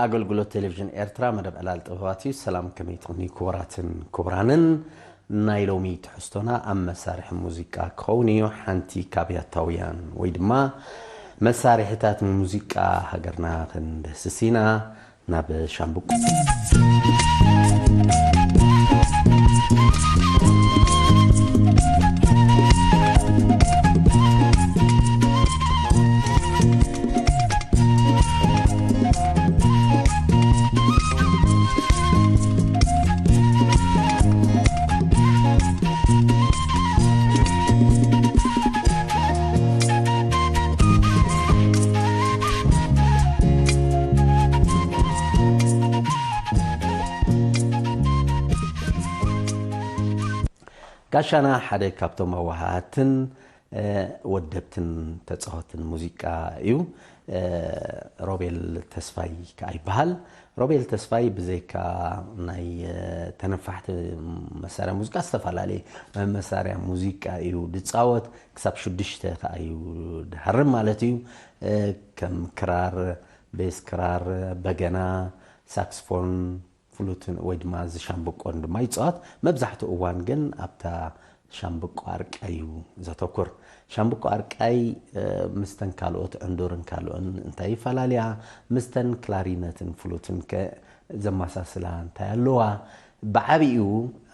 ኣገልግሎት ቴሌቪዥን ኤርትራ፣ መደብ ዕላል ጥበባት እዩ። ሰላም፣ ከመይ ትቕኒ ክቡራትን ክቡራንን? ናይ ሎሚ ትሕዝቶና ኣብ መሳርሒ ሙዚቃ ክኸውን እዩ። ሓንቲ ካብ ያታውያን ወይ ድማ መሳርሒታት ሙዚቃ ሃገርና ክንድህስስ ኢና። ናብ ሻምብቆ። ጋሻና ሓደ ካብቶም ኣዋሃሃትን፣ እ፣ ወደብትን ተጻወትን ሙዚቃ እዩ። እ፣ ሮቤል ተስፋይ ከኣ ይበሃል። ሮቤል ተስፋይ ብዘይካ ናይ፣ እ፣ ተነፋሕቲ መሳርያ ሙዚቃ፣ ዝተፈላለየ መሳርያ ሙዚቃ እዩ ዝጻወት። ክሳብ ሽዱሽተ ከኣ እዩ ድሃርም ማለት እዩ። እ፣ ከም ክራር፣ ቤስ ክራር፣ በገና፣ ሳክስፎን፣ ፍሉትን ወይ ድማ እዚ ሻምብቆን ድማ ይጻወት። መብዛሕትኡ እዋን ግን ኣብታ ሻምብቆ ኣርቃይ እዩ ዘተኩር። ሻምብቆ ኣርቃይ፣ እ፣ ምስተን ካልኦት ዕንዱርን ካልኦን እንታይ ይፈላለያ? ምስተን ክላሪነትን ፍሉትን ከ ዘመሳስላ እንታይ ኣለዋ? ብዓቢኡ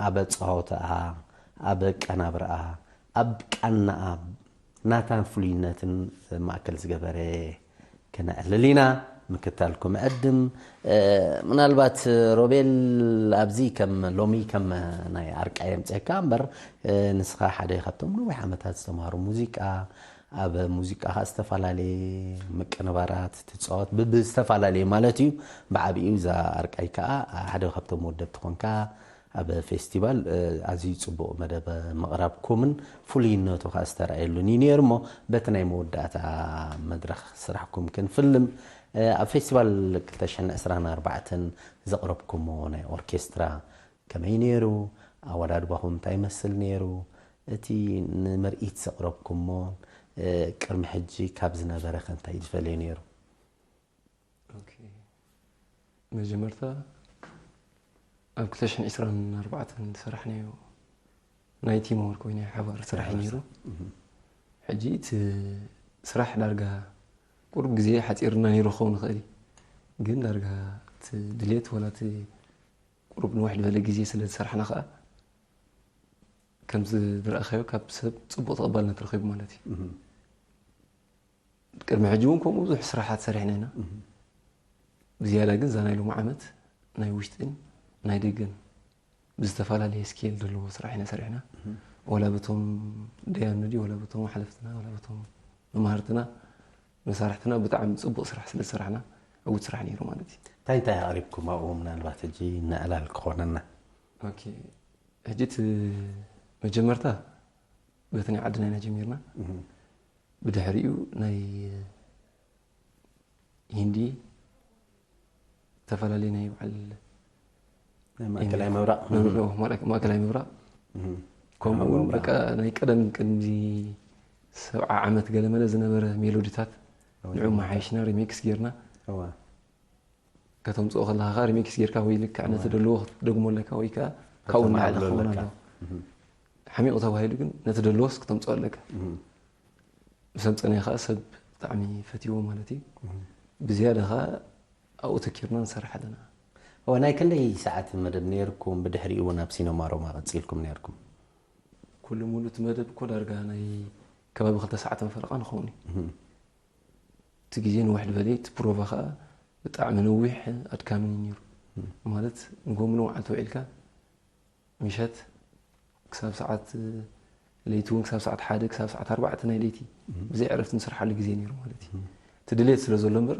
ኣብ ኣጻወታኣ፣ ኣብ ኣቀናብራኣ፣ ኣብ ቃናኣ፣ ናታን ፍሉይነትን ማእከል ዝገበረ ከነዕልል ኢና። ምክታልኩም ዕድም። እ፣ ምናልባት ሮቤል፣ ኣብዚ ከም ሎሚ ከም ናይ ኣርቃይ የምጽአካ እምበር፣ እ፣ ንስኻ ሓደ ካብቶም ነዊሕ ዓመታት ዝተማሃሩ ሙዚቃ፣ ኣብ ሙዚቃ ኸኣ ዝተፈላለየ ምቅንባራት ትጻወት፣ ብብዝተፈላለየ ማለት እዩ። ብዓቢኡ እዛ ኣርቃይ ከኣ ሓደ ካብቶም ወደብቲ ኮንካ፣ ኣብ ፌስቲቫል፣ እ፣ ኣዝዩ ጽቡቕ መደብ ምቕራብኩምን ፍሉይነቱ ከኣ ዝተራእየሉን እዩ ነይሩ እሞ፣ በቲ ናይ መወዳእታ መድረኽ ስራሕኩም ክንፍልም። እ፣ ኣብ ፌስቲቫል ክልተ ሽሕን ዕስራን ኣርባዕተን ዘቕረብኩሞ ናይ ኦርኬስትራ ከመይ ነይሩ? ኣወዳድባኹም እንታይ ይመስል ነይሩ? እቲ ንምርኢት ዘቕረብኩሞ፣ እ፣ ቅድሚ ሕጂ ካብ ዝነበረ ከ እንታይ ዝፈልየ ነይሩ? ኦኬ። መጀመርታ ኣብ ክልተ ሽሕን ዕስራን ኣርባዕተን ዝሰራሕናዮ ናይ ቲም ወርክ ወይ ናይ ሓባር ስራሕ እዩ ነይሩ። እህ። ሕጂ እቲ ስራሕ ዳርጋ ቁሩብ ግዜ ሓጺርና ነይሩ ክኸውን ይኽእል እዩ። ግን ዳርጋ እቲ ድሌት ወላ እቲ ቁሩብ ንውሕ ዝበለ ግዜ ስለ ዝሰራሕና ከኣ ከምዚ ዝረኣኻዮ ካብ ሰብ ጽቡቕ ተቐባልነት ረኺቡ ማለት እዩ። እህ። ቅድሚ ሕጂ እውን ከምኡ ብዙሕ ስራሓት ሰሪሕና ኢና። እህ። ብዝያዳ ግን እዛ ናይ ሎሚ ዓመት ናይ ውሽጥን ናይ ደገን ብዝተፈላለየ ስኬል ዘለዎ ስራሕ ኢና ሰሪሕና። እህ። ወላ በቶም ደያኑ ድዩ፣ ወላ በቶም ሓለፍትና፣ ወላ በቶም መማህርትና፣ መሳርሕትና ብጣዕሚ ጽቡቕ ስራሕ ስለ ዝሰራሕና ዕዉት ስራሕ ነይሩ ማለት እዩ። እንታይ እንታይ ኣቕሪብኩም ኣብኡ ምናልባት ሕጂ ነዕላል ክኾነና? ኦኬ። ሕጂ እቲ መጀመርታ በቲ ናይ ዓድና ኢና ጀሚርና። እህ። ብድሕሪኡ ናይ ሂንዲ ዝተፈላለዩ ናይ በዓል ናይ ማእከላይ ምብራቕ። ኖ፣ ኖ፣ ኖ፣ ማእከ-፣ ማእከላይ ምብራቕ። እህ። ከምኡ እውን ምብራቕ። በቃ ናይ ቀደም ቅድሚ ሰብዓ ዓመት ገለመለ ዝነበረ ሜሎዲታት ንዑ መሓይሽና ሪሜክስ ጌርና። እዋ። ከተምጽኦ ከለኻ ከኣ ሪሜክስ ጌርካ ወይ ልክዕ ነቲ እዋ። ደለዎ ክትደግሞ ኣለካ ወይ ከኣ ካብኡ ንላዕሊ ከተመዓብሎ ክኸውን ኣለካ። ኣለዎ። እህ። ሓሚቑ ተባሂሉ ግን ነቲ ደለዎስ ክተምጽኦ ኣለካ። እህ። ምስ ኣምጸናዮ ከኣ ሰብ ብጣዕሚ ፈትይዎ ማለት እዩ። እህ። ብዝያዳ ከኣ ኣብኡ ተኪርና ንሰርሕ ኣለና። እወ፣ ናይ ክንደይ ሰዓት መደብ ነይርኩም? ብድሕሪኡ እውን ኣብ ሲነማ ሮማ ቀጺልኩም ነይርኩም? ኩሉ ሙሉ እቲ መደብ እኮ ዳርጋ ናይ ከባቢ ክልተ ሰዓት ፈረቓ ንኸውን እዩ። እህ። እቲ ግዜ ንውሕ ዝበለ እዩ። እቲ ፕሮቫ ከኣ ብጣዕሚ ነዊሕ ኣድካምን እዩ ነይሩ። እህ። ማለት ንጎሚ ንመዓልቲ ውዒልካ ምሸት ክሳብ ሰዓት፣ ለይቲ እውን ክሳብ ሰዓት ሓደ ክሳብ ሰዓት ኣርባዕተ ናይ ለይቲ እህ። ብዘይ ዕረፍቲ ንሰርሓሉ ግዜ ነይሩ ማለት እዩ። እህ። እቲ ድሌት ስለ ዘሎ እምበር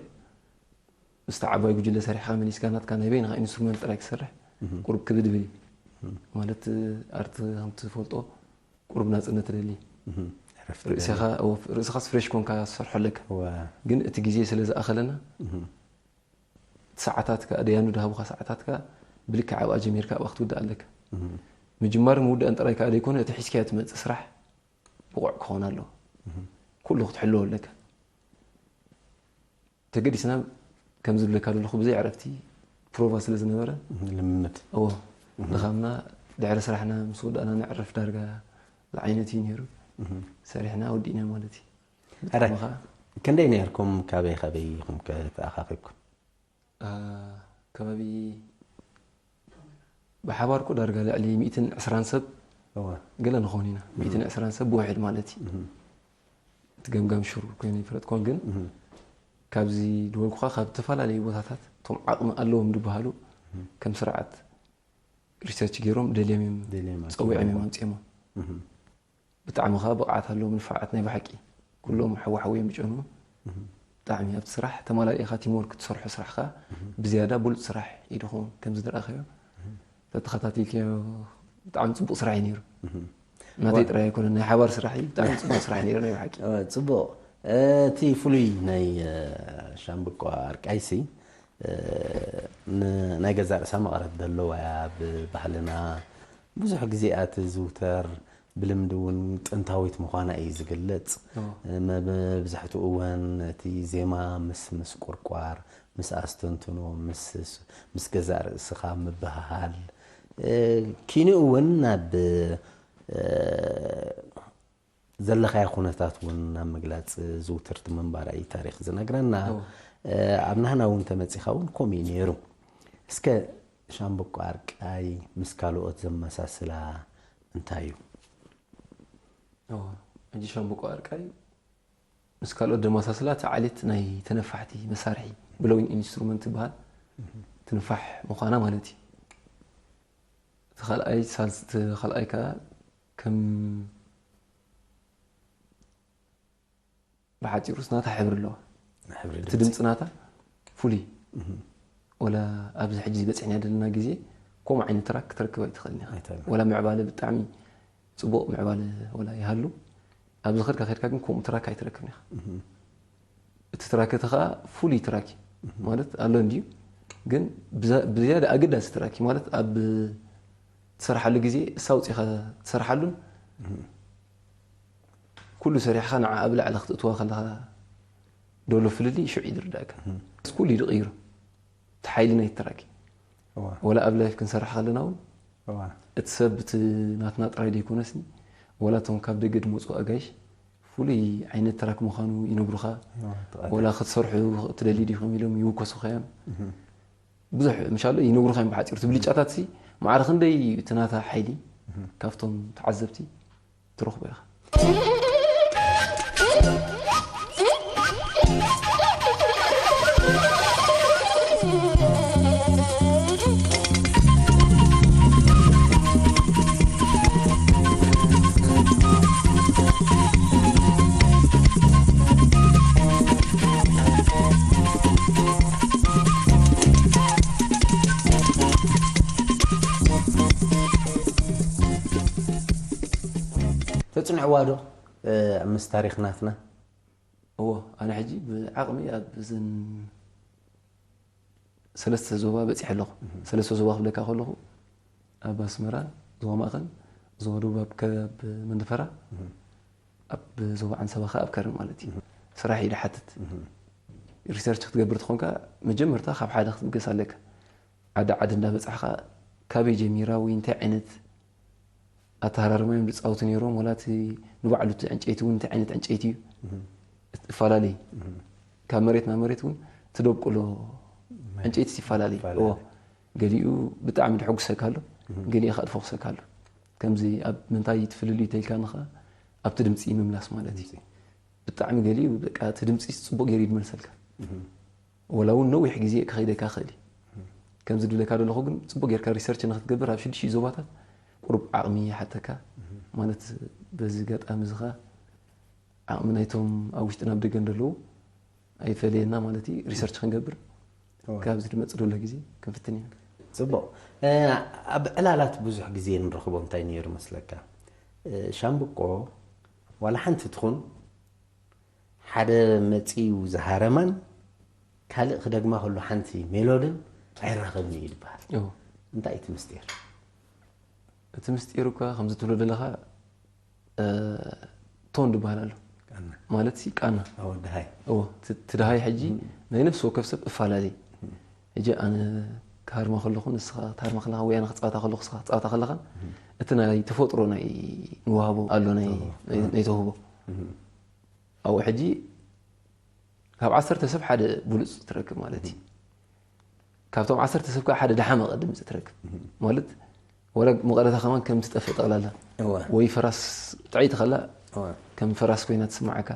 ምስቲ ዓባይ ጉጅለ ሰሪሕካ መሊስካ ናትካ ናይ በይንኻ ኢንስትሩመንት ጥራይ ክሰርሕ እህ። ቁሩብ ክብድ ይብል እዩ። እህ። ማለት ኣርቲ ከም ትፈልጦ ቁሩብ ናጽነት ትደሊ። እህ። ዕረፍቲ ርእስኻ፣ ትደሊ። እዎ፣ ርእስኻስ ፍሬሽ ኮንካ ትሰርሖ ኣለካ። እወ። ግን እቲ ግዜ ስለ ዝኣኸለና እህ። ሰዓታትካ፣ ደያኑ ዝሃቡኻ ሰዓታትካ ብልክዕ ኣብኣ ጀሚርካ ኣብኣ ክትውዳእ ኣለካ። እህ። ምጅማርን ምውዳእን ጥራይ ከኣ ዘይኮነ፣ እቲ ሒዝካዮ ትመጽእ ስራሕ ብቑዕ ክኸውን ኣለዎ። እህ። ኩሉ ክትሕልዎ ኣለካ። ተገዲስና ከም ዝብለካ ዘለኹ ብዘይ ዕረፍቲ ፕሮቫ ስለ ዝነበረ ልምምድ እዎ ድኻምና ድሕሪ ስራሕና ምስ ወዳእና ነዕርፍ ዳርጋ ዝዓይነት እዩ ነይሩ። ሰሪሕና ወዲእና ማለት እዩ። ኣረ ምኻ ክንደይ ነርኩም? ካበይ ካበይ ኢኹም ከተኣኻኺብኩም? አ፣ ከባቢ ብሓባር ኮ ዳርጋ ልዕሊ ሚእትን ዕስራን ሰብ እወ ገለ ንኸውን ኢና። ሚእትን ዕስራን ሰብ ብውሕድ ማለት እዩ። እቲ ገምጋም ሽሩ ኮይኑ ይፍለጥኮን ግን ካብዚ ድበልኩኻ ካብ ዝተፈላለዩ ቦታታት እቶም ዓቕሚ ኣለዎም ዝበሃሉ ከም ስርዓት ሪሰርች ገይሮም ደልዮም እዮም ደልዮም ፀዊዖም እዮም ኣኪቦም። ኣምፅኦሞ። ብጣዕሚ ከዓ ብቕዓት ኣለዎም ንፋዓት ናይ ብሓቂ ኩሎም ሓዊ ሓዊ እዮም ዝጨኑ። ብጣዕሚ ኣብቲ ስራሕ ተማላእ ኢኻ ቲምወርክ ትሰርሖ ስራሕ ከዓ ብዝያዳ ብሉፅ ስራሕ እዩ ድኸውን ከምዚ ዝረኣኸዮ ተተኸታቲልከዮ። ብጣዕሚ ፅቡቅ ስራሕ እዩ ነይሩ። ናተይ ጥራይ ኣይኮነን ናይ ሓባር ስራሕ እዩ። ብጣዕሚ ፅቡቅ ስራሕ ነይሩ ናይ ብሓቂ። እ፣ ጽቡቕ እቲ ፍሉይ ናይ እ፣ ሻምብቆ ኣርቃይሲ እ፣ ን- ናይ ገዛ ርእሳ መቐረት ዘለዋ እያ። ብባህልና ብዙሕ ግዜኣ ትዝውተር ብልምዲ እውን ጥንታዊት ምዃና እዩ ዝግለጽ። እዎ። መብዛሕትኡ እዋን እቲ ዜማ ምስ ምስ ቁርቋር ምስ ኣስተንትኖ ምስ ምስ ገዛእ ርእስኻ ምብህሃል እ፣ ኪንኡ እውን ናብ እ፣ ዘለኻዮ ኩነታት እውን ናብ ምግላፅ ዝውትርቲ ምንባራ እዩ ታሪክ ዝነግረና። እዎ። እ፣ ኣብ ናህና እውን ተመፂኻ እውን ከምኡ እዩ ነይሩ። እስከ ሻምብቆ ኣርቃይ ምስ ካልኦት ዘመሳስላ እንታይ እዩ? እዎ፣ ሕጂ ሻምብቆ ኣርቃይ ምስ ካልኦት ደመሳስላ እቲ ዓሌት ናይ ተነፋሕቲ መሳርሒ ብሎዊንግ ኢንስትሩመንት ትበሃል ትንፋሕ ምዃና ማለት እዩ። እቲ ካልኣይ ሳልስ እቲ ካልኣይ ከዓ ከም ብሓፂሩስ ናታ ሕብሪ ኣለዋ። ሕብሪ እቲ ድምፂ። ድምፂ ናታ ፍሉይ ወላ ኣብዚ ሕጂ በፂሕና ዘለና ግዜ ከምኡ ዓይነት ትራክ ክትረክብ ኣይትኽእልን ኢኻ። ኣይትኽእልን። ወላ ምዕባለ ብጣዕሚ ፅቡቕ ምዕባለ ወላ ይሃሉ ኣብዚ ኸድካ ኸድካ ግን ከምኡ ትራክ ኣይትረክብን ኢኻ። እቲ ትራክ እቲ ኸዓ ፍሉይ ትራክ እዩ ማለት ኣሎ እንድዩ ግን ብዛ- ብዝያዳ ኣገዳሲ ትራክ እዩ ማለት ኣብ ትሰርሓሉ ግዜ እሳ ኣውፂኻ ትሰርሓሉን ኩሉ ሰሪሕኻ ንዓ ኣብ ላዕሊ ክትእትዋ ከለኻ ደሎ ፍልልይ ሽዑ እዩ ዝርዳእካ። ኩሉ እዩ ዝቕይሮ እቲ ሓይሊ ናይ ትራክ እዩ። እዋ፣ ወላ ኣብ ላይፍ ክንሰርሕ ከለና እውን እዋ። እቲ ሰብ እቲ ናትና ጥራይ ዘይኮነስ ወላ እቶም ካብ ደገ ዝመፁ ኣጋይሽ ፍሉይ ዓይነት ትራክ ምዃኑ ይነግሩኻ። እዋ፣ ትቐዳሕ። ወላ ክትሰርሑ ትደሊ ዲኹም ኢሎም ይውከሱኻ እዮም። ብዙሕ ምሻሎ ይነግሩኻ እዮም ብሓፂሩ። እቲ ብልጫታት ሲ ማዕረ ክንደይ እዩ እቲ ናታ ሓይሊ ካብቶም ተዓዘብቲ ትረኽቦ ኢኻ። ተፅንዕዋ ዶ እ፣ ምስ ታሪክ ናትና? እዎ ኣነ ሕጂ ብዓቕሚ ኣብ እዘን ሰለስተ ዞባ በፂሐ ኣለኹ። ሰለስተ ዞባ ክብለካ ከለኹ ኣብ ኣስመራ፣ ዞባ ማእኸል፣ ዞባ ደቡብ ኣብ ከ- ኣብ መንደፈራ፣ ኣብ ዞባ ዓንሰባ ከዓ ኣብ ከረን ማለት እዩ። ስራሕ እዩ ዝሓትት። ሪሰርች ክትገብር ትኾንካ መጀመርታ ካብ ሓደ ክትብገስ ኣለካ። ዓዲ ዓዲ እንዳበፃሕካ ካበይ ጀሚራ ወይ እንታይ ዓይነት ኣተሃራርማ እዮም ዝፃወቱ ነይሮም ወላ እቲ ንባዕሉ እቲ ዕንጨይቲ እውን እንታይ ዓይነት ዕንጨይቲ እዩ እፈላለዩ ካብ መሬት ናብ መሬት እውን ትደብቅሎ ዕንጨይቲ ይፈላለዩ ይፈላለዩ። እዎ ገሊኡ ብጣዕሚ ድሕጉሰካ ኣሎ ገሊኡ ከዓ ድፈኩሰካ ኣሎ ከምዚ ኣብ ምንታይ ትፍልልዩ ተልካ ንኸ ኣብቲ ድምፂ ምምላስ ማለት እዩ ብጣዕሚ ገሊኡ በቃ እቲ ድምፂ ፅቡቅ ገይሩ ይድመልሰልካ ወላ እውን ነዊሕ ግዜ ክኸይደካ ክእል እዩ ከምዚ ድብለካ ዘለኹ ግን ፅቡቅ ጌርካ ሪሰርች ንክትገብር ኣብ ሽዱሽተ ዞባታት ቁሩብ ዓቕሚ ይሓተካ ማለት በዚ ጋጣሚ እዚ ከዓ ዓቕሚ ናይቶም ኣብ ውሽጥን ኣብ ደገን ዘለዉ ኣይፈለየና ማለት እዩ ሪሰርች ክንገብር ካብዚ ድመፅ ደሎ ግዜ ክንፍትን ኢና ፅቡቅ ኣብ ዕላላት ብዙሕ ግዜ ንረኽቦ እንታይ ነይሩ መስለካ ሻምብቆ ዋላ ሓንቲ ትኹን ሓደ መፂኡ ዝሃረማን ካልእ ክደግማ ከሎ ሓንቲ ሜሎድን ኣይራኸብን እዩ ዝበሃል እንታይ እቲ ምስጢር እቲ ምስጢር እኳ ከምዚ ትብሎ ዘለኻ ቶን ዝበሃል ኣሎ ማለት ሲ ቃና ኣወ ድሃይ እዎ እቲ እቲ ድሃይ ሕጂ ናይ ነፍሲ ወከፍ ሰብ እፈላለይ። ሕጂ ኣነ ክሃርማ ከለኹ ንስኻ ክትሃርማ ከለኻ ወይ ኣነ ክፃወታ ከለኹ ንስኻ ክትፃወታ ከለኻ እቲ ናይ ተፈጥሮ ናይ ንዋህቦ ኣሎ ናይ ናይ- ናይ ተውህቦ ኣብኡ ሕጂ ካብ ዓሰርተ ሰብ ሓደ ብሉፅ ትረክብ ማለት እዩ። ካብቶም ዓሰርተ ሰብ ከዓ ሓደ ደሓመቐ ድምፂ ትረክብ ማለት ወላ መቐረታ ከማን ከም ትጠፍእ ጠቕላላ እወ ወይ ፈራስ ጥዕይቲ ከላ እወ ከም ፈራስ ኮይና ትስምዓካ።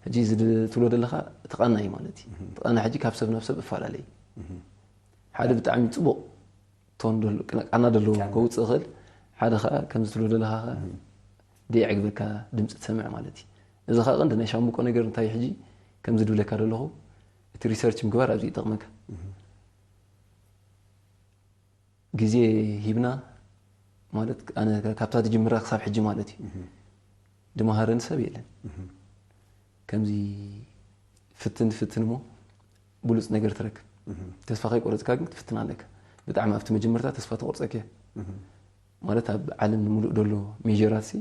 ሕጂ እዚ ድ- ትብሎ ዘለኻ እቲ ቃና እዩ ማለት እዩ። እቲ ቃና ሕጂ ካብ ሰብ ናብ ሰብ እፈላለ እዩ። ሓደ ብጣዕሚ ፅቡቕ ቶን ደሎ ቅነ- ቃና ደለዎ ከውፅእ ይኽእል። ሓደ ከዓ ከምዚ ትብሎ ዘለኻ ከዓ ደይዕግበካ ድምፂ ትሰምዕ ማለት እዩ። እዚ ከዓ ቀንዲ ናይ ሻምብቆ ነገር እንታይ እዩ? ሕጂ ከምዚ ድብለካ ዘለኹ እቲ ሪሰርች ምግባር ኣብዚ ይጠቕመካ። ግዜ ሂብና ማለት ኣነ ካብታ ትጅምራ ክሳብ ሕጂ ማለት እዩ ድመሃረኒ ሰብ የለን። ከምዚ ፍትን ፍትን እሞ ብሉፅ ነገር ትረክብ። ተስፋ ከይቆረፅካ ግን ክትፍትን ኣለካ። ብጣዕሚ ኣብቲ መጀመርታ ተስፋ ተቆርፀኪ ማለት ኣብ ዓለም ንምሉእ ደሎ ሜጀራት ሲ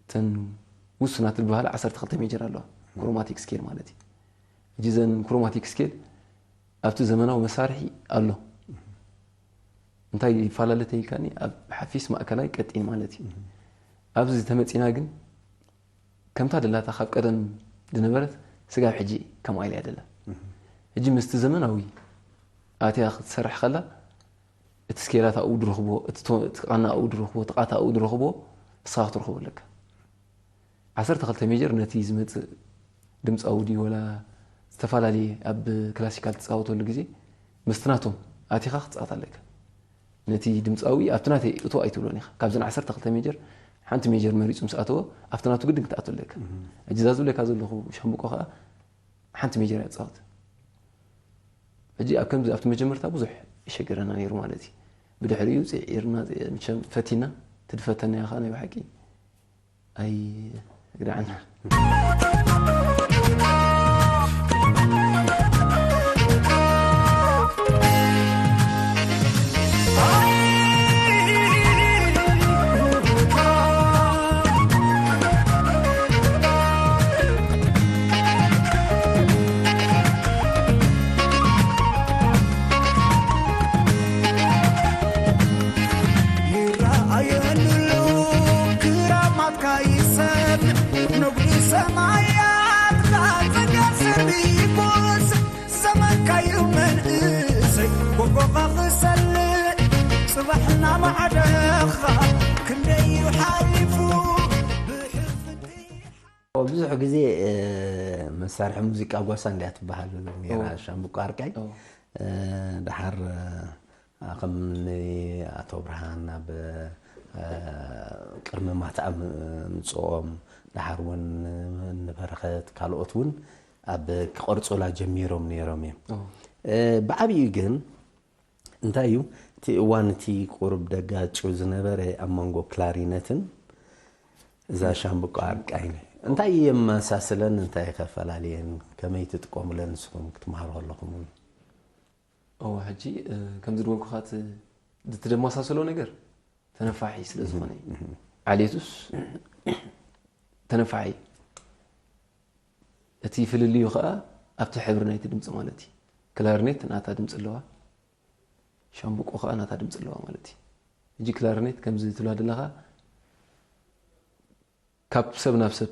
እተን ውሱናት ዝበሃላ ዓሰርተ ክልተ ሜጀር ኣለዋ። ክሮማቲክ ስኬል ማለት እዩ። ሕጂ እዘን ክሮማቲክ ስኬል ኣብቲ ዘመናዊ መሳርሒ ኣሎ። እንታይ ይፈላለ ተይልካኒ ኣብ ሓፊስ ማእከላይ ቀጢን ማለት እዩ። ኣብዚ ተመፂና ግን ከምታ ደላታ ካብ ቀደም ዝነበረት ስጋብ ሕጂ ከምኣ ኢላ እያ ደላ። ሕጂ ምስቲ ዘመናዊ ኣትያ ክትሰርሕ ከላ እቲ ስኬላት ኣብኡ ድረኽቦ እቲ ቶ- እቲ ቃና ኣብኡ ድረኽቦ እቲ ቃታ ኣብኡ ድረኽቦ እስኻ ክትረኽቦ ኣለካ። ዓሰርተ ክልተ ሜጀር ነቲ ዝመፅእ ድምፃዊ ድዩ ወላ ዝተፈላለየ ኣብ ክላሲካል ትፃወተሉ ግዜ ምስቲ ናቶም ኣቲኻ ክትፃወት ኣለካ። ነቲ ድምፃዊ ኣብቲ ናተይ እቶ ኣይትብሎን ኢኻ። ካብዘን ዓሰርተ ክልተ ሜጀር ሓንቲ ሜጀር መሪፁ ምስ ኣተወ ኣብቲ ናቱ ግድን ክትኣቱ ኣለካ። ሕጂ እዛ ዝብለካ ዘለኹ ሻምብቆ ከዓ ሓንቲ ሜጀር እያ ትፃወት። ሕጂ ኣብ ከምዚ ኣብቲ መጀመርታ ብዙሕ ይሸገረና ነይሩ ማለት እዩ። ብድሕሪኡ ፅዒርና መቸም ፈቲና ትድፈተና ኢኻ ናይ ብሓቂ ኣይግዳዕና። ይረኣየሉ ክራማትካ ይሰብ ንጉሪ ሰማያት ካጽገብ ስርቢኩስ ዘመንካዩ መንእሰይ ጎጎኻ ክሰልእ ጽባሕ እናማዕደኻ ክንደይ እዩ ሓሊፉ ብሕፍቲ ብዙሕ ግዜ መሳርሒ ሙዚቃ ጓሳ እንዲያ ትበሃል ነራ ሻምብቆ ኣርቃይ። ደሓር ከም ኣቶ ብርሃን ኣብ ቅድሚ ማትኣ ምፅኦም፣ ደሓር እውን ንበረኸት ካልኦት እውን ኣብ ክቐርፁላ ጀሚሮም ነይሮም እዮም። ብዓብዩ ግን እንታይ እዩ እቲ እዋን እቲ ቁሩብ ደጋጭው ዝነበረ ኣብ መንጎ ክላሪነትን እዛ ሻምብቆ ኣርቃይን እንታይ እዩ የመሳስለን እንታይ ከፈላለየን ከመይ ትጥቀሙለን ንስኹም ክትመሃሩ ከለኹም እውን? እወ ሕጂ ከምዚ ድበልኩኻ እቲ ደመሳስሎ ነገር ተነፋሒ ስለ ዝኾነ እዩ። ዓሌቱስ ተነፋሒ እዩ። እቲ ፍልልዩ ከዓ ኣብቲ ሕብሪ ናይቲ ድምፂ ማለት እዩ። ክላርኔት ናታ ድምፂ ኣለዋ፣ ሻምብቆ ከዓ ናታ ድምፂ ኣለዋ ማለት እዩ። ሕጂ ክላርኔት ከምዚ ትብላ ዘለኻ ካብ ሰብ ናብ ሰብ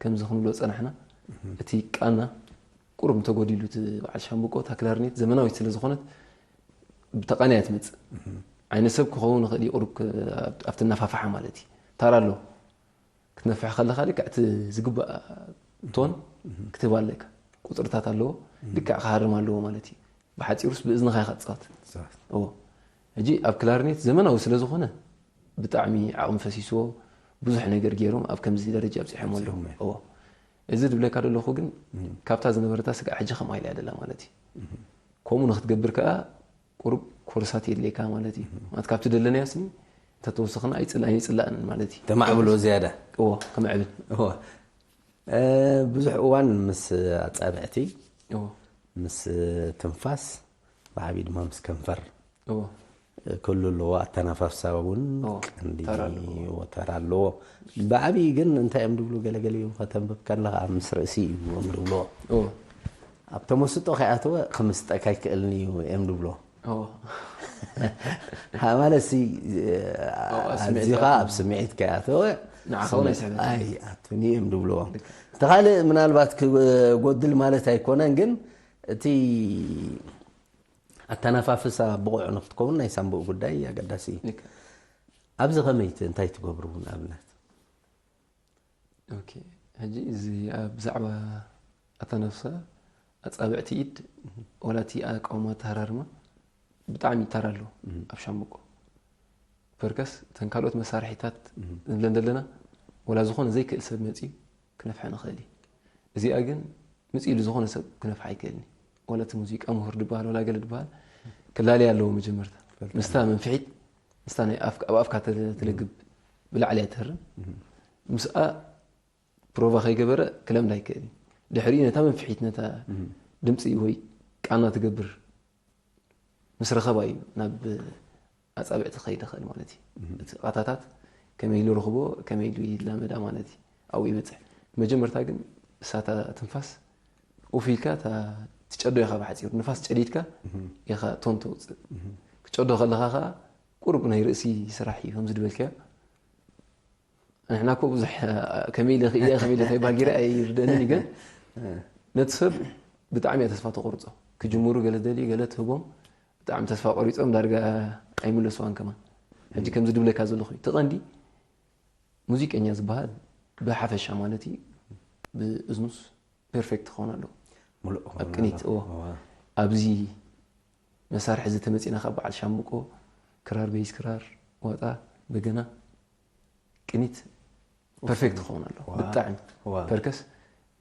ከምዚ ክንብሎ ፀናሕና እቲ ቃና ቁሩብ እንተጎዲሉ እቲ በዓል ሻምብቆ እታ ክላርኔት ዘመናዊት ስለ ዝኾነት ብተቃንያ እያ ትመፅእ። ዓይነት ሰብ ክኸውን ይኽእል እዩ ቁሩብ ኣብቲ እናፋፍሓ ማለት እዩ። ታራ ኣለዎ ክትነፍሕ ከለኻ ልክዕ እቲ ዝግባእ ቶን ክትህብ ኣለካ። ቁፅርታት ኣለዎ ልክዕ ክሃርም ኣለዎ ማለት እዩ። ብሓፂሩስ ብእዝንኻ ኢኻ ትፃወት። እዎ ሕጂ ኣብ ክላርኔት ዘመናዊ ስለ ዝኾነ ብጣዕሚ ዓቕሚ ፈሲስዎ ብዙሕ ነገር ገይሮም ኣብ ከምዚ ደረጃ ኣብፂሖም ኣለዉ። እዎ እዚ ዝብለካ ዘለኹ ግን ካብታ ዝነበረታ ስጋዕ ሕጂ ከምኣ ኢላ እያ ደላ ማለት እዩ። ከምኡ ንክትገብር ከዓ ቁሩብ ኮርሳት የድልየካ ማለት እዩ። ማለት ካብቲ ደለናዮ ስኒ እንተተወሰኽና ኣይፅላእን ኣይፅላእንን ማለት እዩ። ተማዕብሎ ዝያዳ እዎ ክምዕብል እዎ። ብዙሕ እዋን ምስ ኣፃብዕቲ እዎ ምስ ትንፋስ ብዓብዪ ድማ ምስ ከንፈር እዎ ክህሉ ኣለዎ። ኣተናፋፍሳ እውን ኦ፣ ቀንዲ ተራ ኣለዎ። ተራ ኣለዎ። ብዓብዪ ግን እንታይ እዮም ድብሉ፣ ገለገለ እዮም ከተንብብ ከለኻ ምስ ርእሲ እዩ እዮም ድብልዎ። ኦ፣ ኣብ ተመስጦ ከይኣተወ ክምስጠካ ኣይክእልን እዩ እዮም ድብሎ። ኦ፣ ሀ ማለት ሲ ኣብ ስምዒት ኣዚኻ ከይኣተወ። ኣብ ስምዒት ከይኣተወ ንዓኻ እውን ኣይስሕበካ። ኣይኣቱን እዮም ድብልዎ። እቲ ካልእ ምናልባት ክጎድል ማለት ኣይኮነን፣ ግን እቲ ኣተናፋፍሳ ብቑዕ ንክትከውን ናይ ሳንቡእ ጉዳይ ኣገዳሲ እዩ። ልክ። ኣብዚ ከመይ ት- እንታይ ትገብሩ ንኣብነት? ኦኬ። ሕጂ እዚ ኣብ ብዛዕባ ኣተናፍሳ ኣጻብዕቲ ኢድ ወላ እቲ ኣቃውማ ኣተሃራርማ ብጣዕሚ ይተራ ኣለዎ ኣብ ሻምብቆ። ፐርከስ እተን ካልኦት መሳርሒታት ንብለን ዘለና ወላ ዝኾነ ዘይክእል ሰብ መጺኡ ክነፍሐ ንኽእል እዩ። እዚኣ ግን ምጽእ ኢሉ ዝኾነ ሰብ ክነፍሓ ኣይክእልን እዩ። ወላ እቲ ሙዚቃ ምሁር ድበሃል ወላ ገለ ድበሃል ክላለያ ኣለዎ መጀመርታ። ምስታ መንፍሒት ምስታ ናይ ኣፍካ ኣብ ኣፍካ ትልግብ ብላዕሊ እያ ትህርም። ምስኣ ፕሮቫ ከይገበረ ክለምዳ ኣይክእልን። ድሕሪኡ ነታ መንፍሒት ነታ ድምፂ ወይ ቃና ትገብር ምስ ረኸባ እዩ ናብ ኣፃብዕቲ ክኸይድ ይኽእል ማለት እዩ። እቲ ቃታታት ከመይ ኢሉ ረኽቦ ከመይ ኢሉ ይላመዳ ማለት እዩ ኣብኡ ይበፅሕ። መጀመርታ ግን እሳታ ትንፋስ ኡፍ ኢልካ እታ ትጨዶ ኢኻ ብሓፂሩ ንፋስ ጨዲድካ ኢኻ ቶን ተውፅእ። ክጨዶ ከለኻ ከዓ ቁሩብ ናይ ርእሲ ስራሕ እዩ ከምዚ ድበልካዮ። ንሕና እኮ ብዙሕ ከመይ ኢለ ክእያ ከመይ ኢለ እንታይ ባጊረ ኣይርደንን እዩ ግን ነቲ ሰብ ብጣዕሚ እያ ተስፋ ተቆርፆ። ክጅምሩ ገለ ደልዩ ገለ ትህቦም ብጣዕሚ ተስፋ ቆሪፆም ዳርጋ ኣይምለስዋን ከማን። ሕጂ ከምዚ ድብለካ ዘለኹ እዩ። እቲ ቀንዲ ሙዚቀኛ ዝበሃል ብሓፈሻ ማለት እዩ ብእዝኑስ ፐርፌክት ክኸውን ኣለዎ። ሙሉእ ኣብ ቅኒት እዎ ኣብዚ መሳርሒ እዚ ተመፂና ካብ በዓል ሻምብቆ ክራር ቤዝ ክራር ዋጣ በገና ቅኒት ፐርፌክት ክኸውን ኣለዎ። ብጣዕሚ ፐርከስ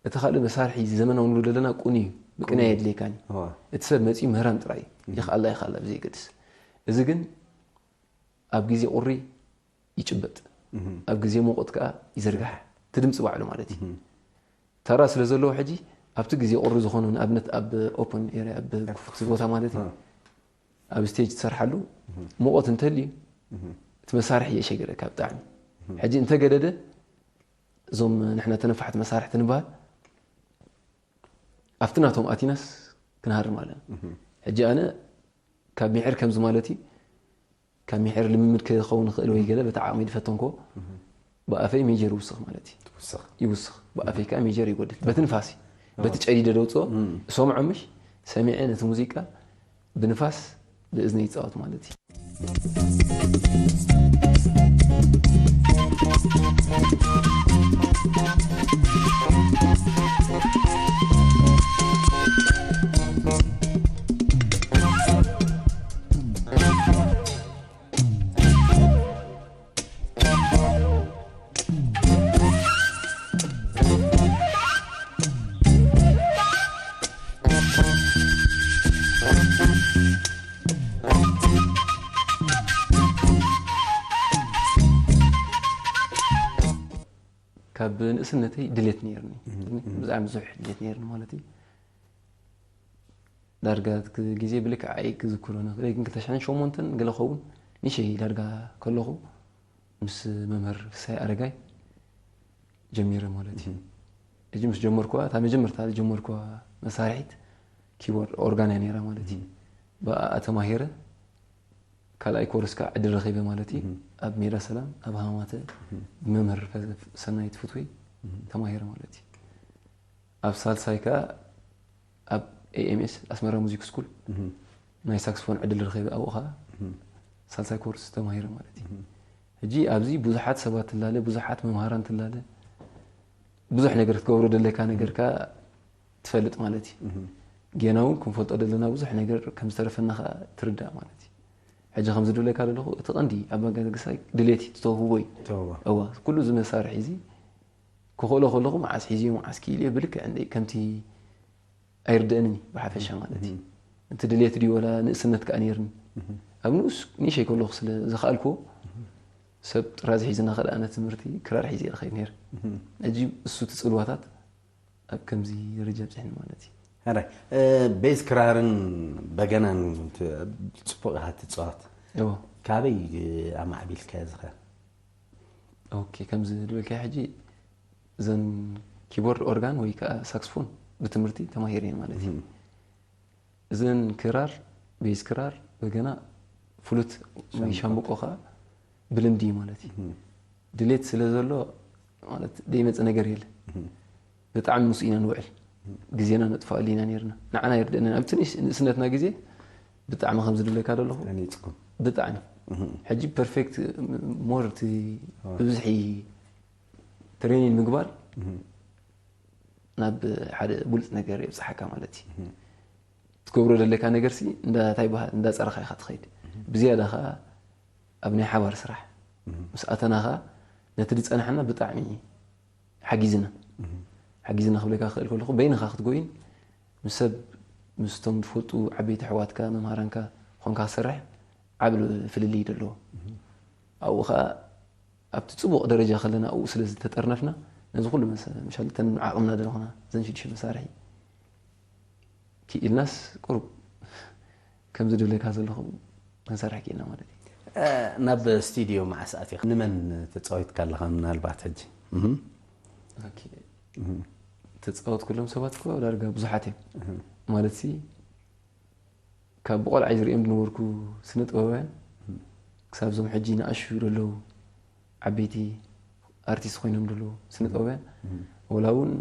እቲ ካልእ መሳርሒ እዚ ዘመናዊ ንብሎ ዘለና ቁኒ እዩ። ብቅናይ የድልየካን እዩ። እቲ ሰብ መፂኡ ምህራም ጥራይ እዩ። ይኽኣላ ይኽኣላ ብዘይገድስ እዚ ግን ኣብ ግዜ ቁሪ ይጭበጥ ኣብ ግዜ ሙቐት ከዓ ይዝርጋሕ እቲ ድምፂ ባዕሉ ማለት እዩ። ተራ ስለ ዘለዎ ሕጂ ኣብቲ ግዜ ቁሪ ዝኾኑ ንኣብነት ኣብ ኦፕን ኤርያ ኣብ ክፉት ቦታ ማለት እዩ ኣብ ስቴጅ ትሰርሓሉ ሙቐት እንተልዩ እቲ መሳርሒ የሸግረካ ብጣዕሚ። ሕጂ እንተገደደ እዞም ንሕና ተነፋሕቲ መሳርሕቲ ንበሃል ኣብቲ ናቶም ኣቲናስ ክንሃርም ኣለና። ሕጂ ኣነ ካብ ሚሕር ከምዚ ማለት እዩ ካብ ሚሕር ልምምድ ክኸውን ይኽእል ወይ ገለ በቲ ዓቕሚ ዝፈተንኮ ብኣፈይ ሜጀር ይውስኽ ማለት እዩ። ትውስኽ ይውስኽ ብኣፈይ ከዓ ሜጀር ይጎድል በቲ ንፋስ እዩ። በቲ ጨዲደ ደውፅኦ እሰምዖ ምሽ ሰሚዐ ነቲ ሙዚቃ ብንፋስ ብእዝነ ይፃወት ማለት እዩ። ካብ ንእስነተይ ድሌት ነይርኒ። ብዛዕባ ብዙሕ ድሌት ነይርኒ ማለት እዩ። ዳርጋ እቲ ግዜ ብልክዕ ኣይ ክዝክሮ ንኽእል ግን ክልተ ሽሕን ሸሞንተን ገለ ኸውን ንሸይ ዳርጋ ከለኹ ምስ መምህር ፍሳይ ኣረጋይ ጀሚረ ማለት እዩ። ሕጂ ምስ ጀመርኩዋ እታ መጀመርታ ዝጀመርኩዋ መሳርሒት ኪቦርድ ኦርጋን እያ ነይራ ማለት እዩ። ብኣ ተማሂረ ካልኣይ ኮርስ ከዓ ዕድል ረኺበ ማለት እዩ። ኣብ ሜዳ ሰላም ኣብ ሃማተ ብመምህር ሰናይት ፍትወይ ተማሂረ ማለት እዩ። ኣብ ሳልሳይ ከዓ ኣብ ኤኤምኤስ ኣስመራ ሙዚክ ስኩል ናይ ሳክስፎን ዕድል ረኺበ ኣብኡ ከዓ ሳልሳይ ኮርስ ተማሂረ ማለት እዩ። ሕጂ ኣብዚ ብዙሓት ሰባት ትላለ ብዙሓት መምሃራን ትላለ ብዙሕ ነገር ክትገብሮ ደለካ ነገርካ ትፈልጥ ማለት እዩ። ጌና እውን ክንፈልጦ ዘለና ብዙሕ ነገር ከም ዝተረፈና ከዓ ትርዳእ ማለት እዩ። ሕጂ ከምዚ ድብለካ ዘለኹ እቲ ቀንዲ ኣባጋግሳይ ድሌት እዩ፣ ተውህቦ እዩ። ተውህቦ። እዋ ኩሉ እዚ መሳርሒ እዚ ክኽእሎ ከለኹ መዓስ ሒዝዮ መዓስ ክኢልዮ ብልክዕ እንደ ከምቲ ኣይርድአንን እዩ ብሓፈሻ ማለት እዩ። እቲ ድሌት ድዩ ወላ ንእስነት ከዓ ነይርኒ ኣብ ንኡስ ንእሸይ ከለኹ ስለ ዝኸኣልኩዎ ሰብ ጥራዝ ሒዝና ከደ ኣነ ትምህርቲ ክራር ሒዘ እየ ዝኸይድ ነይረ። ሕጂ እሱ እቲ ፅልዋታት ኣብ ከምዚ ደረጃ ኣብፅሕኒ ማለት እዩ። ሕራይ ቤዝ ክራርን በገናን ት- ፅቡቅ ኢኻ ትፃወት። እዎ። ካበይ ኣማዕቢልካዮ ዝኸ ኦኬ፣ ከምዚ ዝበልካዮ ሕጂ እዘን ኪቦርድ ኦርጋን ወይ ከዓ ሳክስፎን ብትምህርቲ ተማሂረ እየ ማለት እዩ። እዘን ክራር፣ ቤዝ ክራር፣ በገና፣ ፍሉት ወይ ሻምብቆ ከዓ ብልምዲ እዩ ማለት እዩ። ድሌት ስለ ዘሎ ማለት ደይመፅእ ነገር የለ። ብጣዕሚ ምስ ኢና ንውዕል፣ ግዜና ነጥፋሉ ኢና ነርና። ንዓና የርደእና ኣብቲ ንእስነትና ግዜ ብጣዕሚ ከምዚ ድብለካ ዘለኹ ተሃኒፅኩም ብጣዕሚ ሕጂ ፐርፌክት ሞር እቲ ብብዝሒ ትሬኒን ምግባር ናብ ሓደ ብሉፅ ነገር የብፅሓካ ማለት እዩ። ትገብሮ ዘለካ ነገር ሲ እንታይ ይበሃል እንዳፀረኻ ኢኻ ትኸይድ። ብዝያዳ ከዓ ኣብ ናይ ሓባር ስራሕ ምስ ኣተና ከዓ ነቲ ዝፀናሓና ብጣዕሚ ሓጊዝና ሓጊዝና ክብለካ ክኽእል ከለኹ በይንኻ ክትጎይን ምስ ሰብ ምስቶም ዝፈልጡ ዓበይቲ ኣሕዋትካ መምሃራንካ ኾንካ ክሰርሕ ዓብ ፍልልይ ደለዎ ኣብኡ ከዓ ኣብቲ ፅቡቕ ደረጃ ከለና ኣብኡ ስለ ዝተጠርነፍና ነዚ ኩሉ መሻልተን ዓቕምና ደለኹና ዘን ሽዱሽተ መሳርሒ ክኢልናስ ቁሩብ ከምዚ ድብለካ ዘለኹ ክንሰርሕ ክኢልና ማለት እዩ። ናብ ስቱድዮ መዓስ ኣቲኻ? ንመን ተፃዊትካ ኣለኻ? ምናልባት ሕጂ እህም፣ ኦኬ። ተፃወትኩሎም ሰባት እኮ ዳርጋ ብዙሓት እዮም ማለት ሲ ካብ ብቆልዓይ ዝርእዮም ዝነበርኩ ስነ ጥበባውያን ክሳብ ዞም ሕጂ ንኣሹ ዘለዉ ዓበይቲ ኣርቲስት ኮይኖም ዘለዉ ስነ ጥበባውያን ወላ እውን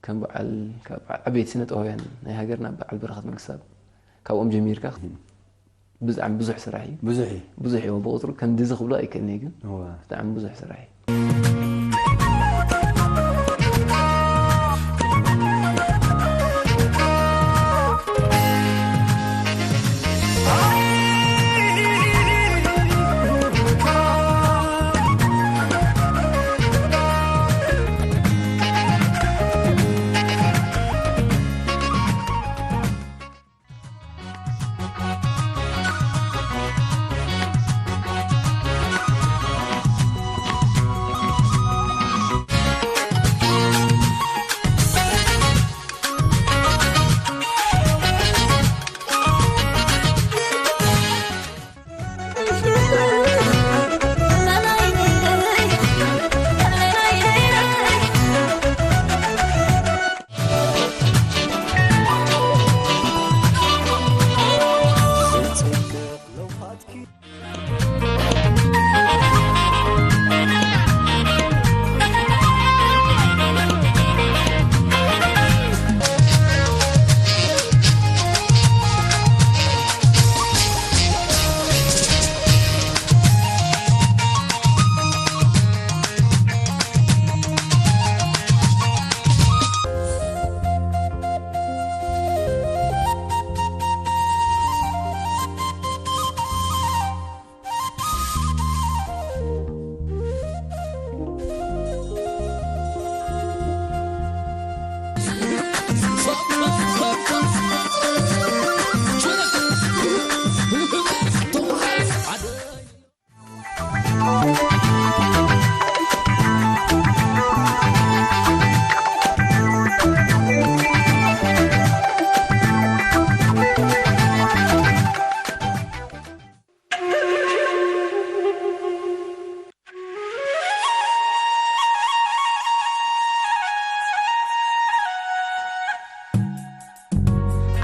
ከም በዓል ካብ በዓል ዓበይቲ ስነ ጥበባውያን ናይ ሃገርና በዓል በረኸት መንግስታብ ካብኦም ጀሚርካ ብጣዕሚ ብዙሕ ስራሕ እዩ። ብዙሕ እዩ። ብዙሕ እዩ ብቁፅሩ ከምዚ እዚ ክብሎ ኣይክእልን እየ ግን እወ። ብጣዕሚ ብዙሕ ስራሕ እዩ።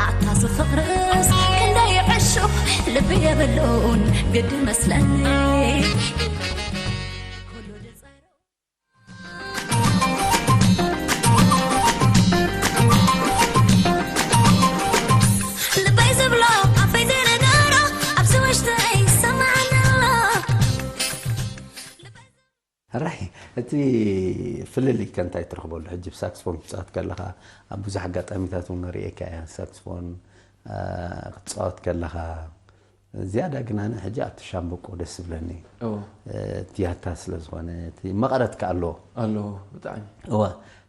ኣታ ዝፍቕርስ ክንደይ ዕሹኽ ልቢ የብሉን ግዲ መስለኒ ልበይ ዝብሎ ኣፈይ ዘይነገሮ ኣብዚ ውሽጠይ ይሰማዓኒ ኣሎ ራይ እቲ ፍልልይ ከ እንታይ ትረኽበሉ? ሕጂ ብሳክስፎን ክትፃወት ከለኻ ኣብ ብዙሕ ኣጋጣሚታት እውን ርእየካ እያ። ሳክስፎን ክትፃወት ከለኻ ዝያዳ ግን ኣነ ሕጂ ኣብቲ ሻምበቆ ደስ ዝብለኒ እዎ ትያታ ስለ ዝኾነ እቲ መቐረት ከ ኣለዎ። ኣለዎ ብጣዕሚ እዋ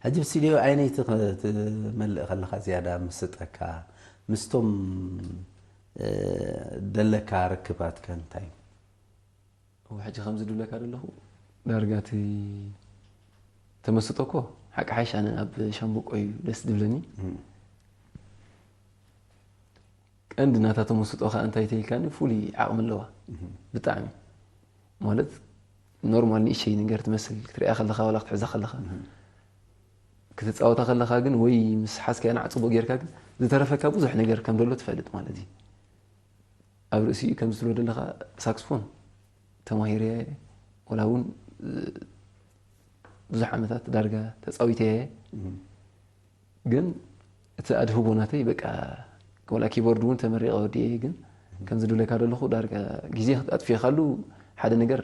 ሕጂ ብስቱድዮ ዓይነይቲ ክትመልእ ከለኻ ዝያዳ ምስጠካ ምስቶም ደለካ ርክባት ከ እንታይ እዩ? እዎ ሕጂ ከምዚ ድብለካ ዘለኹ ዳርጋ እቲ ተመስጦ እኮ ሓቂ ሓይሽ ኣነ ኣብ ሻምበቆ እዩ ደስ ዝብለኒ። ቀንዲ ናታ ተመስጦ ከኣ እንታይ ተይልካኒ፣ ፍሉይ ዓቕሚ ኣለዋ። ብጣዕሚ። ማለት ኖርማል ንእሽተይ ነገር ትመስል ክትሪኣ ከለኻ፣ ዋላ ክትሕዛ ከለኻ። ክትጻወታ ከለኻ ግን ወይ ምስ ሓዝካያ ንዓ ጽቡቕ ጌርካ ግን ዝተረፈካ ብዙሕ ነገር ከም ዘሎ ትፈልጥ ማለት እዩ። ኣብ ርእሲኡ ከምዚ ትብሎ ዘለኻ ሳክስፎን ተማሂረየ፣ ወላ እውን ብዙሕ ዓመታት ዳርጋ ተጻዊተየ። ግን እቲ ኣድህቦ ናተይ በቃ፣ ወላ ኪቦርድ እውን ተመሪቐ ወዲኤ፣ ግን ከምዚ ድብለካ ዘለኹ ዳርጋ ግዜ ኣጥፊእካሉ ሓደ ነገር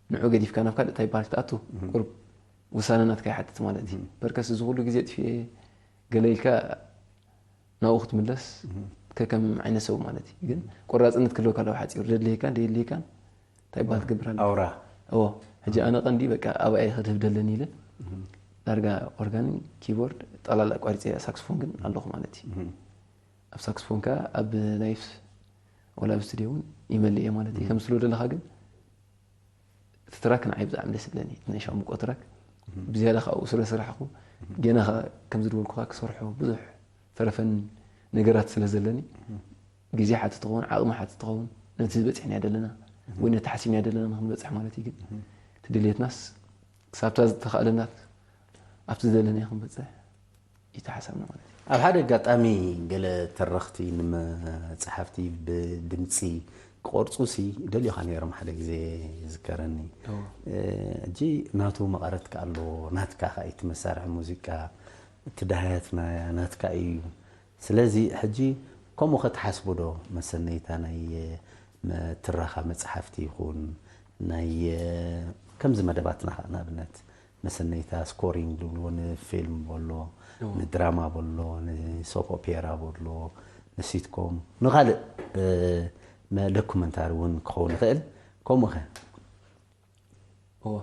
ንዑ ገዲፍካ ናብ ካልእ እንታይ ይበሃል ክትኣቱ ቁሩብ ውሳነ ናትካ ይሓትት ማለት እዩ። በርከስ እዚ ኩሉ ግዜ ኣጥፊኤ ገለ ኢልካ ናብኡ ክትምለስ ከከም ዓይነት ሰብ ማለት እዩ። ግን ቆራጽነት ክህልወካ ኣለዎ ሓጺሩ፣ ደድልየካን ደየድልየካን እንታይ ይበሃል ትገብር ኣለካ። ኣውራ። እዎ። ሕጂ ኣነ ቀንዲ በቃ ኣብኣ እየ ክድህብ ደለኒ ኢለ ዳርጋ ኦርጋንን ኪቦርድ ጠቕላላ ኣቋሪጸ፣ ሳክስፎን ግን ኣለኹ ማለት እዩ። ኣብ ሳክስፎን ከኣ ኣብ ላይፍ ወላ ኣብ ስቱድዮ እውን ይመልእ እየ ማለት እዩ። ከም ትብሎ ዘለኻ ግን እቲ ትራክ ንዓይ ብጣዕሚ ደስ ይብለኒ፣ እቲ ናይ ሻምብቆ ትራክ። ብዝያዳ ካብኡ ስለ ስራሕኩ ገና ከኣ ከምዚ ዝበልኩኻ ክሰርሖ ብዙሕ ተረፈን ነገራት ስለ ዘለኒ ግዜ ሓቲ ትኸውን፣ ዓቕሚ ሓቲ ትኸውን፣ ነቲ በጺሕናዮ ዘለና ወይ ነቲ ሓሲብናዮ ዘለና ንኽንበጽሕ ማለት እዩ። ግን እቲ ድልየትናስ ክሳብታ ዝተኻእለናት ኣብቲ ዝደለናዮ ክንበጽሕ እዩ እቲ ሓሳብና ማለት እዩ። ኣብ ሓደ ኣጋጣሚ ገለ ተረኽቲ ንመጽሓፍቲ ብድምጺ ክቐርጹሲ ደልዮኻ ነይሮም ሓደ ግዜ ይዝከረኒ። እዎ። እ፣ ሕጂ ናቱ መቐረትካ ኣሎ፣ ናትካ ከኣ እቲ መሳርሒ ሙዚቃ፣ እቲ ዳህያት ና-፣ ናትካ እዩ። ስለዚ ሕጂ ከምኡ ኸ ትሓስቡ ዶ? መሰነይታ ናይ፣ እ፣ መ-፣ ትረኻ መጽሓፍቲ ይኹን ናይ፣ እ፣ ከምዚ መደባትና ኸኣ ንኣብነት መሰነይታ ስኮሪንግ ዝብልዎ ንፊልም በሎ፣ እዎ። ንድራማ በሎ፣ ንሶፕ ኦፔራ በሎ፣ ንሲትኮም፣ ንኻልእ፣ እ፣ መ-፣ ዶኩመንታሪ እውን ክኸውን ይኽእል። ከምኡ ኸ? እዎ።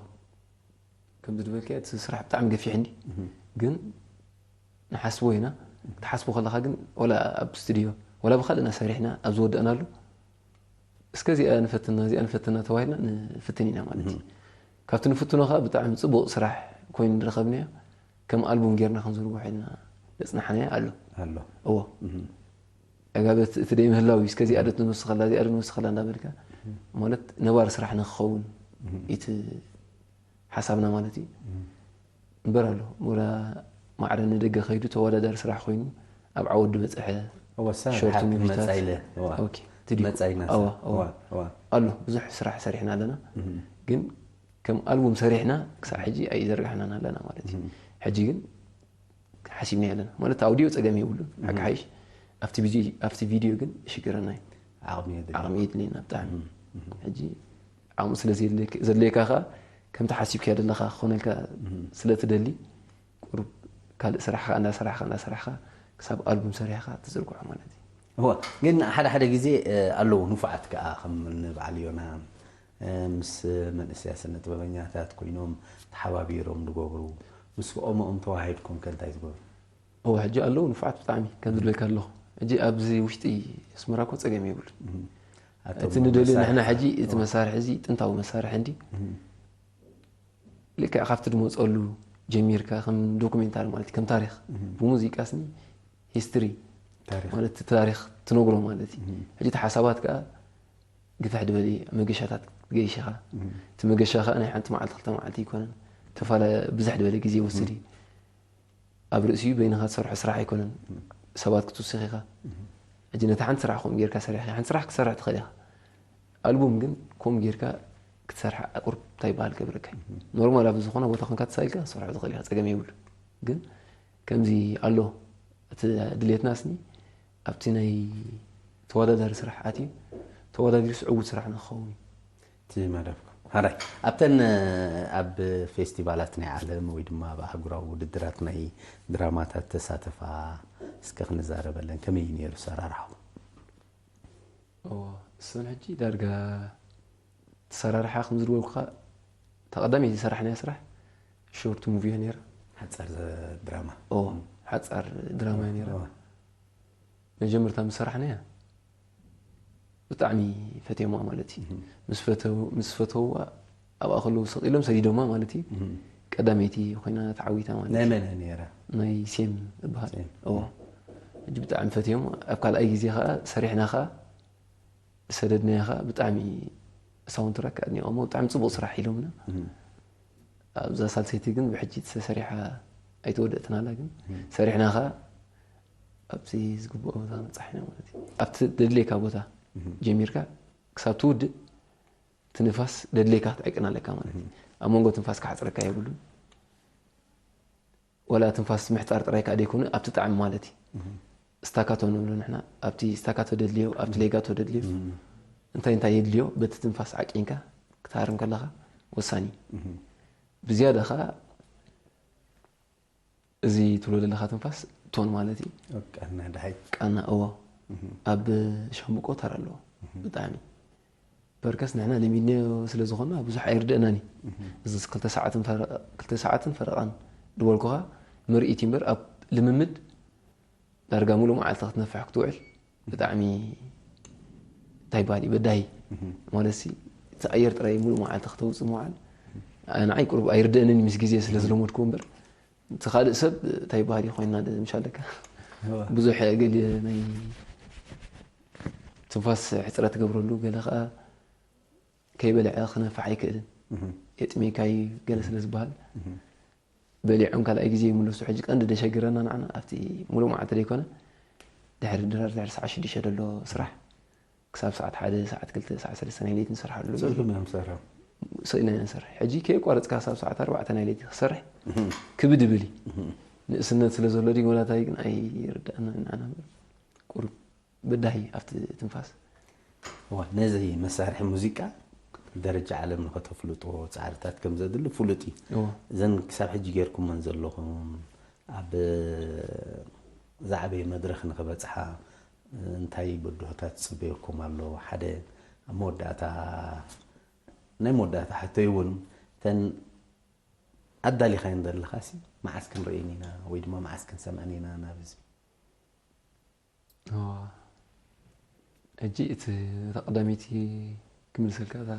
ከምዚ ዝበልካዮ እቲ ስራሕ ብጣዕሚ ገፊሕ እንዲ። ግን ንሓስቦ ኢና። ክትሓስቦ ከለኻ ግን ወላ ኣብ ስቱድዮ፣ ወላ ብኻልእና ሰሪሕና ኣብ ዝወደእናሉ፣ እስከ እዚኣ ንፈትና፣ እዚኣ ንፈትና ተባሂልና ንፍትን ኢና ማለት እዩ። ካብቲ ንፍትኖ ከኣ ብጣዕሚ ጽቡቕ ስራሕ ኮይኑ ዝረኸብናዮ፣ ከም ኣልቡም ጌርና ክንዝርግሖ ኢልና ዘጽናሕናዮ ኣሎ። ኣሎ። እዎ። እም። ዕጋበት እቲ ደይ ምህላው እዩ። እስከ እዚኣ ዶ ትንወስኸላ፣ እዚኣ ዶ ንወስኸላ እንዳበልካ፣ ማለት ነባሪ ስራሕ ንክኸውን እቲ ሓሳብና ማለት እዩ። እም። እምበር ኣሎ፣ ወላ ማዕረ ንደገ ከይዱ ተወዳዳሪ ስራሕ ኮይኑ ኣብ ዓወት ዝበጽሐ እወ፣ ሳብ ሾርት ሓቂ ሙቪታት። መጻ ኢለ፣ እዋ። ኦኬ፣ ትድዩ? መጻ ኢልና እዋ፣ ሳብ፣ እዋ። እዋ፣ እዋ። ኣሎ፣ ብዙሕ ስራሕ ሰሪሕና ኣለና። እም። ግን ከም ኣልቡም ሰሪሕና ክሳብ ሕጂ ኣይዘርጋሕናን ኣለና ማለት እዩ። እም። ሕጂ ግን ሓሲብና ኣለና። ማለት ኣውዲዮ ጸገም የብሉን። ሓቂ እም። ሓይሽ ኣብቲ ቪዲ-፣ ኣብቲ ቪድዮ ግን ይሽግረና እዩ። ዓቕሚ የድሊ። ዓቕሚ የድልየና ብጣዕሚ። እም፣ እም። ሕጂ ዓቕሚ ስለ ዘየድልየክ-፣ ዘድልየካ ከኣ ከምቲ ሓሲብካዮ ዘለኻ ክኾነልካ እም። ስለ ትደሊ ቁሩብ ካልእ ስራሕካ እንዳሰራሕካ፣ እንዳሰራሕካ ክሳብ ኣልቡም ሰሪሕካ ትዝርግሖ ማለት እዩ። እወ፣ ግን ሓደ ሓደ ግዜ፣ እ፣ ኣለዉ ንፉዓት ከኣ ከም ንበዓል ዮና፣ እ፣ ምስ መንእሰያት ስነ ጥበበኛታት ኮይኖም ተሓባቢሮም ዝገብሩ፣ ምስ ኦሞኦም ተዋሃሂድኩም ከ እንታይ ትገብሩ? እወ፣ ሕጂ ኣለዉ ንፉዓት ብጣዕሚ፣ ከም ዝብለካ ኣለኹ። ሕጂ ኣብዚ ውሽጢ ኣስመራ እኮ ጸገም የብሉን። እም። ኣቶም እቲ ንደልዮ መሳርሒ-፣ ንሕና ሕጂ እቲ እወ። መሳርሒ እዚ ጥንታዊ መሳርሒ እንዲ። እም። ልክዕ ካብቲ ዝመጸሉ ጀሚርካ ከም ዶኩሜንታሪ ማለት እዩ፣ ከም ታሪኽ። እም። ብሙዚቃ ስኒ ሂስትሪ ታሪኽ። ማለት እቲ ታሪኽ ትነግሮ ማለት እዩ። እም። ሕጂ እቲ ሓሳባት ከኣ ግፍሕ ዝበለ መገሻታት ትገይሽ ኢኻ። እም። እቲ መገሻ ከኣ ናይ ሓንቲ መዓልቲ ክልተ መዓልቲ ኣይኮነን። ተፋላ-፣ ብዝሕ ዝበለ ግዜ ይወስድ እም። እዩ። ኣብ ርእሲኡ በይንኻ ትሰርሖ ስራሕ ኣይኮነን። እም። ሰባት ክትውስኽ ኢኻ። እም። ሕጂ ነታ ሓንቲ ስራሕ ከምኡ ጌርካ ሰሪሕካ፣ ሓንቲ ስራሕ ክትሰርሕ ትኽእል ኢኻ። ኣልቡም ግን ከምኡ ጌርካ ክትሰርሓ ቁሩብ እንታይ ይበሃል ገብረካ እዩ። እም። ኖርማል ኣብ ዝኾነ ቦታ ኮንካ ተሳኢልካ ክትሰርሖ ትኽእል ኢኻ፣ ጸገም የብሉ። ግን ከምዚ ኣሎ፣ እቲ ድሌትና ስኒ ኣብቲ ናይ ተወዳዳሪ ስራሕ ኣትዩ፣ ተወዳዲሩስ ዕዉት ስራሕ ንክኸውን እዩ። እቲ መደብኩም። ሓራይ፣ ኣብተን፣ ኣብ ፌስቲቫላት ናይ ዓለም ወይ ድማ ኣብ ኣህጉራዊ ውድድራት ናይ ድራማታት ተሳተፋ እስከ ክንዛረበለን፣ ከመይ እዩ ነይሩ ኣሰራርሓኹም? እዎ፣ እሰን ሕጂ ዳርጋ ተሰራርሓ ከም ዝድወልኩኻ፣ እታ ቀዳመይቲ ዝሰራሕናያ ስራሕ ሾርት ሙቪ እያ ነይራ። ሓጻር ዘ-፣ ድራማ። እዎ፣ ሓጻር ድራማ እያ ነይራ። እዎ። መጀመርታ ምስ ሰራሕናያ ብጣዕሚ ፈትዮማ ማለት እዩ። እህ። ምስ ፈተው-፣ ምስ ፈተውዋ ኣብኣ ከለዉ ስቕ ኢሎም ሰዲዶማ ማለት እዩ። እህ። ቀዳመይቲ ኮይና ተዓዊታ ማለት ናይ እዩ። መን እያ ነይራ? ናይ ሴም እበሃል። ሴም። እዎ። ሕጂ ብጣዕሚ ፈትዮም። ኣብ ካልኣይ ግዜ ከዓ ሰሪሕና ከዓ ዝሰደድናዮ ከዓ ብጣዕሚ ሳውንድ ትራክ ኣድኒቖሞ፣ ብጣዕሚ ፅቡቕ ስራሕ ኢሎምና። ኣብዛ ሳልሰይቲ ግን ብሕጂ ተሰሪሓ ኣይተወደእትን ኣላ፣ ግን ሰሪሕና ከዓ ኣብቲ ዝግብኦ ቦታ ንብጻሕ ኢና ማለት እዩ። ኣብቲ ደድልየካ ቦታ ጀሚርካ ክሳብ ትውድእ እቲ ንፋስ ደድልየካ ክትዕቅን ኣለካ ማለት እዩ። ኣብ መንጎ ትንፋስ ክሓጽረካ የብሉን። ወላ ትንፋስ ምሕጻር ጥራይ ከዓ ደይኮነ ኣብቲ ጣዕሚ ማለት እዩ። ስታካቶ ንብሎ ንሕና፣ ኣብቲ ስታካቶ ደድልዮ፣ ኣብቲ ሌጋቶ ደድልዮ፣ እንታይ እንታይ የድልዮ በቲ ትንፋስ ዓቂንካ ክትሃርም ከለኻ ወሳኒ እዩ። ብዝያዳ ከዓ እዚ ትብሎ ዘለኻ ትንፋስ ቶን ማለት እዩ። ቃና ድሃይ ቃና እዎ ኣብ ሻምብቆ ተራ ኣለዎ። ብጣዕሚ በርከስ ንሕና ለሚድናዮ ስለ ዝኾንና ብዙሕ ኣይርደእናን እዩ። እዚ ክልተ ሰዓትን ፈረ- ክልተ ሰዓትን ፈረቓን ዝበልኩኻ ምርኢት እዩ እምበር ኣብ ልምምድ ዳርጋ ሙሉእ መዓልቲ ክትነፍሕ ክትውዕል ብጣዕሚ እንታይ በሃል እዩ በዳሂ ማለት ሲ እቲ ኣየር ጥራይ ሙሉእ መዓልቲ ክተውፅእ ምውዓል ንዓይ ቁሩብ ኣይርደእንን እዩ ምስ ግዜ ስለ ዝለመድኩዎ እምበር እቲ ካልእ ሰብ እንታይ በሃል እዩ ኮይና ምሻለካ ብዙሕ ገለ ናይ ትንፋስ ሕፅረት ትገብረሉ ገለ ከዓ ከይበልዐ ክነፍሕ ኣይክእልን የጥሜካ እዩ ገለ ስለ ዝበሃል በሊዖም ካልኣይ ግዜ ይምለሱ ሕጂ ቀንዲ ደሸግረና ንዓና ኣብቲ ሙሉእ መዓልቲ ዘይኮነ ድሕሪ ድራር ድሕሪ ሰዓት ሽዱሽተ ዘሎ ስራሕ ክሳብ ሰዓት ሓደ ሰዓት ክልተ ሰዓት ሰለስተ ናይ ለይቲ ንሰርሓሉ ስእልኩም እዮም ዝሰርሑ ስእልና ኢና ንሰርሕ ሕጂ ከየቋረፅካ ክሳብ ሰዓት ኣርባዕተ ናይ ለይቲ ክሰርሕ ክብድ ይብል እዩ ንእስነት ስለ ዘሎ ድዩ ወላታይ ግን ኣይርዳእና ንዓና እምበር ቁሩብ በዳሂ ኣብቲ ትንፋስ ዋ ነዚ መሳርሒ ሙዚቃ ደረጃ ዓለም ንኸተፍልጥዎ ፃዕርታት ከም ዘድሊ ፍሉጥ እዩ እዎ እዘን ክሳብ ሕጂ ጌርኩመን ዘለኹም ኣብ ዝዓበየ መድረኽ ንኽበፅሓ እንታይ ብድሆታት ዝፅበየኩም ኣሎ ሓደ ኣብ መወዳእታ ናይ መወዳእታ ሕቶይ እውን እተን ኣዳሊኻየን ዘለኻሲ መዓስ ክንርእየን ኢና ወይ ድማ መዓስ ክንሰምዐን ኢና ናብ ህዝቢ ሕጂ እቲ እታ ቀዳመይቲ ክምልሰልካ እታ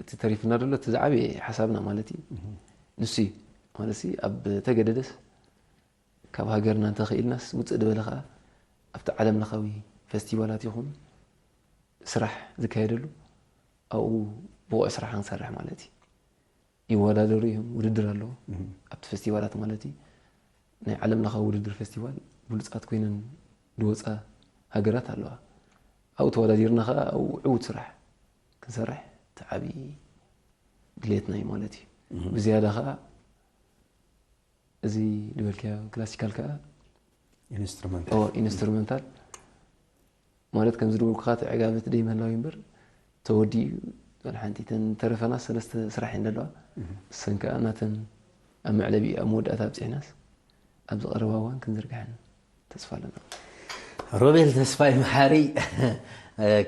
እቲ ተሪፍና ዘሎ እቲ ዝዓበየ ሓሳብና ማለት እዩ ንሱ እዩ ማለት ሲ ኣብ ተገደደስ ካብ ሃገርና እንተኽኢልናስ ውፅእ ዝበለ ከዓ ኣብቲ ዓለም ለኻዊ ፈስቲቫላት ይኹን ስራሕ ዝካየደሉ ኣብኡ ብቑዕ ስራሕ ክንሰርሕ ማለት እዩ ይወዳደሩ እዮም ውድድር ኣለዎ ኣብቲ ፈስቲቫላት ማለት እዩ ናይ ዓለም ለኻዊ ውድድር ፈስቲቫል ብሉፃት ኮይነን ዝወፃ ሃገራት ኣለዋ ኣብኡ ተወዳዲርና ከዓ ኣብኡ ዕውት ስራሕ ክንሰርሕ እቲ ዓብዪ ድሌትና እዩ ማለት እዩ ብዝያዳ ከዓ እዚ ዝበልካዮ ክላሲካል ከዓ ኢንስትሩመንት ኢንስትሩመንታል ማለት ከምዚ ዝበልኩኻ እቲ ዕጋበት ደይ ምህላው እምበር ተወዲኡ ል ሓንቲ ተን ተረፈና ሰለስተ ስራሕ እየን ዘለዋ እሰን ከዓ ናተን ኣብ መዕለቢ ኣብ መወዳእታ ኣብፅሕናስ ኣብዚ ቀረባ እዋን ክንዝርግሐን ተስፋ ኣለና ሮቤል ተስፋይ መሓሪ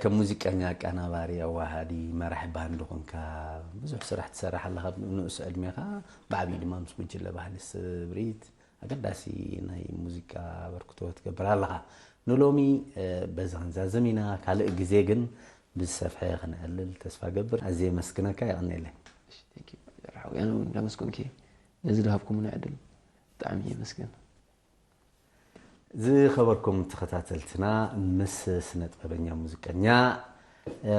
ከም ሙዚቀኛ ኣቀናባሪ ኣዋሃዲ መራሒ ባንድ ኮንካ ብዙሕ ስራሕ ትሰርሕ ኣለካ ንእሱ ዕድሜካ ብዓብዩ ድማ ምስ ጉጅለ ባህሊ ስብሪት ኣገዳሲ ናይ ሙዚቃ ኣበርክቶ ትገብር ኣለኻ ንሎሚ በዚ ክንዛዝም ኢና ካልእ ግዜ ግን ብዝሰፍሐ ክንዕልል ተስፋ ገብር ኣዝየ የመስግነካ የቐንየለይ ራሕውያን እውን እንዳመስገንኩ ነዚ ዝሃብኩምና ዕድል ብጣዕሚ የመስገን ዝኸበርኩም ተኸታተልትና ምስ ስነ ጥበበኛ ሙዚቀኛ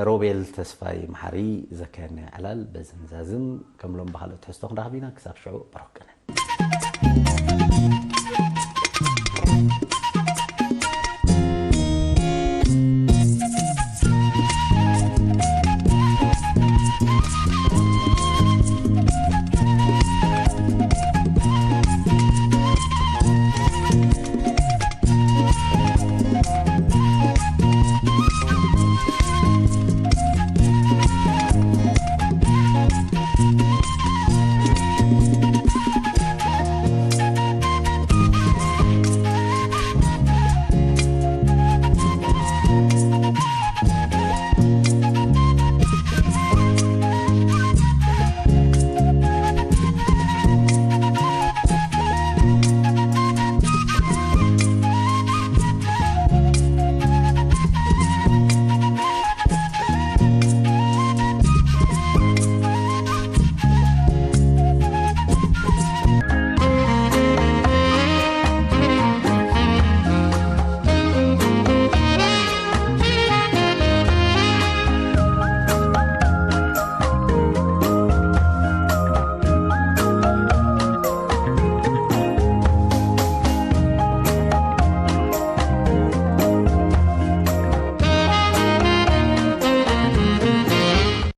ሮቤል ተስፋይ መሓሪ ዘካየድናዮ ዕላል በዚ ንዛዝም ከም ሎም ብካልኦት ትሕዝቶ ክንራኸብ ኢና ክሳብ ሽዑ በረክ ቀነ